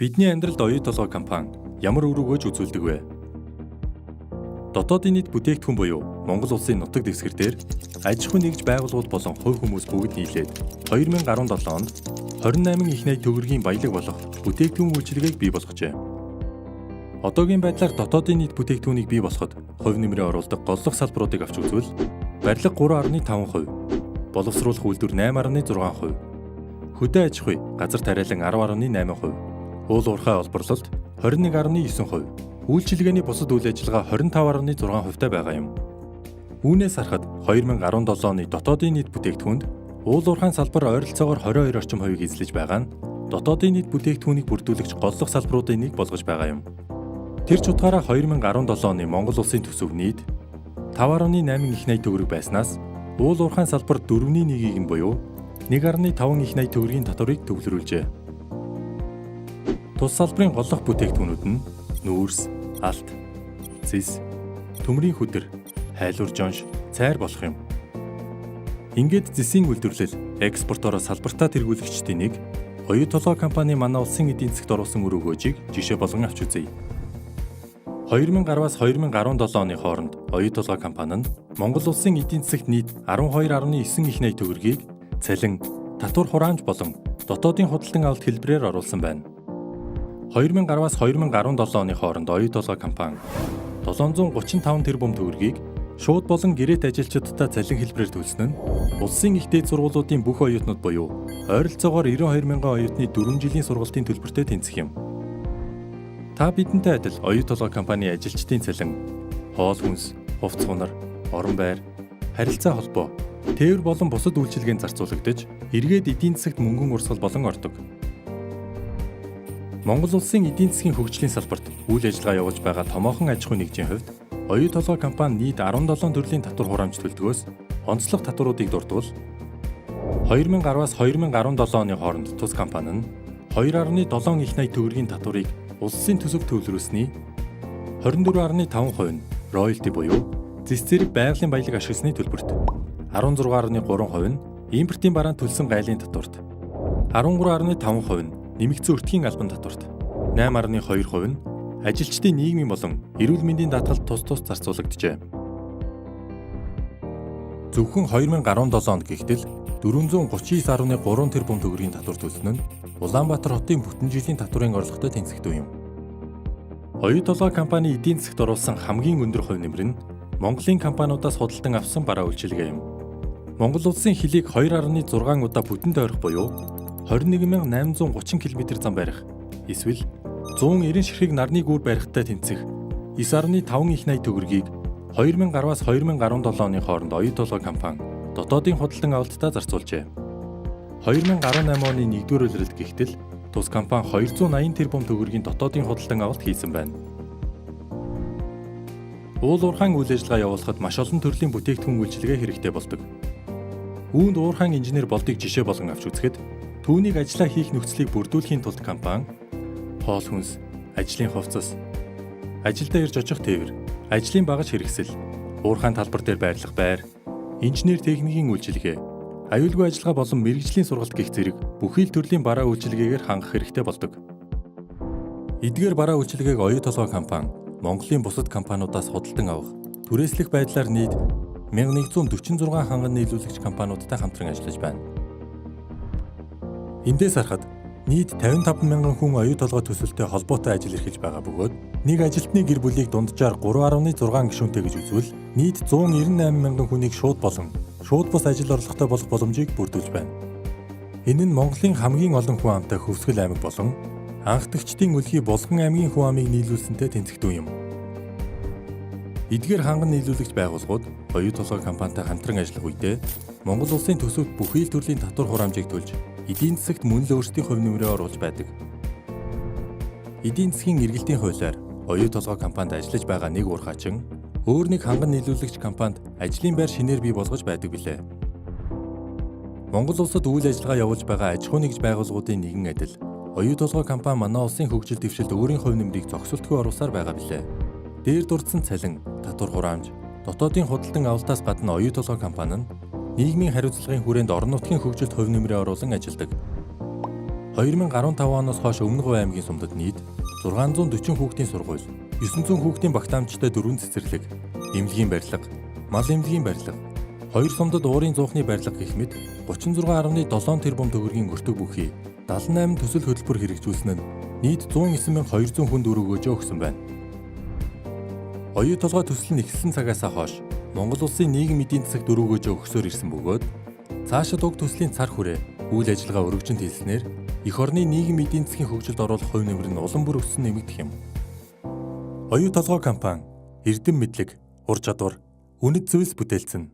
Бидний амьдралд оюу толгой компани ямар үр өгөөж үзүүлдэг вэ? Дотоодын нийт бүтээгдэхүүн буюу Монгол улсын нутаг дэвсгэр дээр аж ахуйн нэгж байгууллагууд болон хувь хүмүүс бүгд нийлээд 2017 онд 28 их 80 төгрөгийн баялаг болох бүтээгдэхүүн үйлчилгээг бий болгожээ. Одоогийн байдлаар дотоодын нийт бүтээгдэхүүнийг бий болгоход хувь нэмрээ оруулдаг голлох салбаруудыг авч үзвэл барилга 3.5%, боловсруулах үйлдвэр 8.6%, хөдөө аж ахуй, газар тариалан 10.8%, уул уурхай олборлолт 21.9%, үйлчилгээний бусад үйл ажиллагаа 25.6%-тай байгаа юм. Үүнээс харахад 2017 оны дотоодын нийт бүтээгдэхүүнд уул уурхайн салбар ойролцоогоор 22 орчим хувийг эзлэж байгаа нь дотоодын нийт бүтээгдэхүүнийг бүрдүүлэгч голлох салбаруудын нэг болгож байгаа юм. Тэр ч утгаараа 2017 оны Монгол улсын төсөв нийт 5.8 их 80 төгрөг байснаас уул уурхайн салбар 4-ний 1-ийг нь буюу 1.5 их 80 төгрөгийн татварыг төвлөрүүлжээ. Тус салбарын голлох бүтээгдэхүүнүүд нь нүүрс, алт, зис, төмрийн хүдэр, хайлуур жонш, цайр болох юм. Ингээд зэсийн үйлдвэрлэл экспортоороо салбартаа тэргүүлэгчдийн нэг Оюу толгой компани манай улсын эдийн засагт оруулсан үр өгөөжийг жишээ болгон авч үзье. 2010-аас 2017 оны хооронд Оюу толгой компани нь Монгол улсын эдийн засагт нийт 12.9 их 80 төгрөгийг цалин, татвар хураамж болон дотоодын худалдан авалт хэлбэрээр оруулсан байна. 2010-аас 2017 оны хооронд Оюу толгой компани 735 тэрбум төгрөгийг шууд болон гэрээт ажилчидтай цалин хэлбэрээр төлсөн нь улсын их дээд сургуулиудын бүх оюутнууд буюу ойролцоогоор 92 мянган оюутны 4 жилийн сургалтын төлбөртэй тэнцэх юм. Та бидэнтэй адил Оюу толгой компани ажилчдын цалин, хоол хүнс, хувцас хунар, орон байр, харилцаа холбоо, тээвэр болон бусад үйлчилгээнд зарцуулагдаж, эргээд эдийн засагт мөнгөн урсгал болон ордог. Монгол улсын эдийн засгийн хөгжлийн салбарт үйл ажиллагаа явуулж байгаа томоохон аж ахуйн нэгжийн хувьд Оюу толгой компани нийт 17 төрлийн татвар хураамж төлдгөөс онцлог татваруудыг дурдвал 2010-аас 2017 оны хооронд тус компани нь 2.7 их 80 төгрөгийн татварыг улсын төсөвт төвлөрүүлсэний 24.5% нь роялти буюу зэс зэрэг байгалийн баялаг ашигласны төлбөрт, 16.3% нь импортын бараанд төлсөн гайлын татварт, 13.5% нь нэмэгдсэн өртгийн албан татварт, 8.2% нь ажилчдын нийгмийн болон эрүүл мэндийн даатгалд тус тус зарцуулагджээ. Зөвхөн 2017 онд гэхтэл 439.3 тэрбум төгрөгийн татвар төлсөн нь Улаанбаатар хотын бүтэн жилийн татварын орлоготой тэнцэхдээ юм. Оюу толгой компани эдийн засагт оруулсан хамгийн өндөр хувь нэмэр нь Монголын компаниудаас худалдан авсан бараа үйлчилгээ юм. Монгол улсын хилийг 2.6 удаа бүтэн тойрох буюу 21,830 км зам барих эсвэл 190 ширхэг нарны гүүр барихтай тэнцэх 9.5 их 80 төгрөгийг 2010-аас 2017 оны хооронд Оюу толгой компани дотоодын худалдан авалтдаа зарцуулжээ. 2018 оны 1-р улиралд гэхтэл тус компани 280 тэрбум төгрөгийн дотоодын худалдан авалт хийсэн байна. Уул уурхайн үйл ажиллагаа явуулахад маш олон төрлийн бүтээгдэхүүн үйлчилгээ хэрэгтэй болдог. Үүнд уурхайн инженер Болдыг жишээ болгон авч үзэхэд түүнийг ажлаа хийх нөхцөлийг бүрдүүлэхийн тулд компани хоол хүнс, ажлын хувцас, ажилдаа ирж очих тээвэр, ажлын багаж хэрэгсэл, уурхайн талбар дээр байрлах байр, инженер техникийн үйлчилгээ, аюулгүй ажиллагаа болон мэргэжлийн сургалт гэх зэрэг бүхий л төрлийн бараа үйлчилгээгээр хангах хэрэгтэй болдог. Эдгээр бараа үйлчилгээг Оюу толгой компани Монголын бусад компаниудаас худалдан авах, түрээслэх байдлаар нийт 1146 ханган нийлүүлэгч компаниудтай хамтран ажиллаж байна. Эндээс харахад нийт 55 мянган хүн оюу толгой төсөлтэй холбоотой ажил эрхэлж байгаа бөгөөд нэг ажилтны гэр бүлийг дунджаар 3.6 гишүүнтэй гэж үзвэл нийт 198 мянган хүнийг шууд болон шууд бус ажил орлоготой болох боломжийг бүрдүүлж байна. Энэ нь Монголын хамгийн олон хүн амтай Хөвсгөл аймаг болон анхдагчдын өлгий Булган аймгийн хүн амыг нийлүүлсэнтэй тэнцэхдээ юм. Эдгээр ханган нийлүүлэгч байгууллагууд Оюу толгой компанитай хамтран ажиллах үедээ Монгол улсын төсөвт бүхий л төрлийн татвар хураамжийг төлж эдийн засагт мөн л өөрсдийн хувь нэмрээ оруулж байдаг. Эдийн засгийн эргэлтийн хуулиар Оюу толгой компанид ажиллаж байгаа нэг уурхаачин өөр нэг ханган нийлүүлэгч компанид ажлын байр шинээр бий болгож байдаг билээ. Монгол улсад үйл ажиллагаа явуулж байгаа аж ахуйн нэгж байгууллагуудын нэгэн адил Оюу толгой компани манай улсын хөгжил дэвшилд өөрийн хувь нэмрийг зогсолтгүй оруулсаар байгаа билээ. Дээр дурдсан цалин, татвар хураамж, дотоодын худалдан авалтаас гадна Оюу толгой компани нь нийгмийн хариуцлагын хүрээнд орон нутгийн хөгжилд хувь нэмрээ оруулан ажилладаг. 2015 оноос хойш Өмнө Говь аймгийн сумдад нийт 640 хүүхдийн сургууль, 900 хүүхдийн багтаамжтай дөрвөн цэцэрлэг, эмнэлгийн барилга, мал эмнэлгийн барилга, хоёр сумдад уурын зуухны барилга гэх мэт 36.7 тэрбум төгрөгийн өртөг бүхий 78 төсөл хөтөлбөр хэрэгжүүлсэн нь нийт 109,200 хүнд үр өгөөжөө өгсөн байна. Оюу толгой төсөл нь эхэлсэн цагаасаа хойш Монгол улсын нийгэм эдийн засагт үр өгөөжөө өгсөөр ирсэн бөгөөд цаашид уг төслийн цар хүрээ үйл ажиллагаа өргөжин тэлснээр эх орны нийгэм эдийн засгийн хөгжилд оруулах хувь нэмэр нь улам бүр өссөн нэмэгдэх юм. Оюу толгой компани эрдэм мэдлэг, ур чадвар, үнэт зүйлс бүтээлцэн.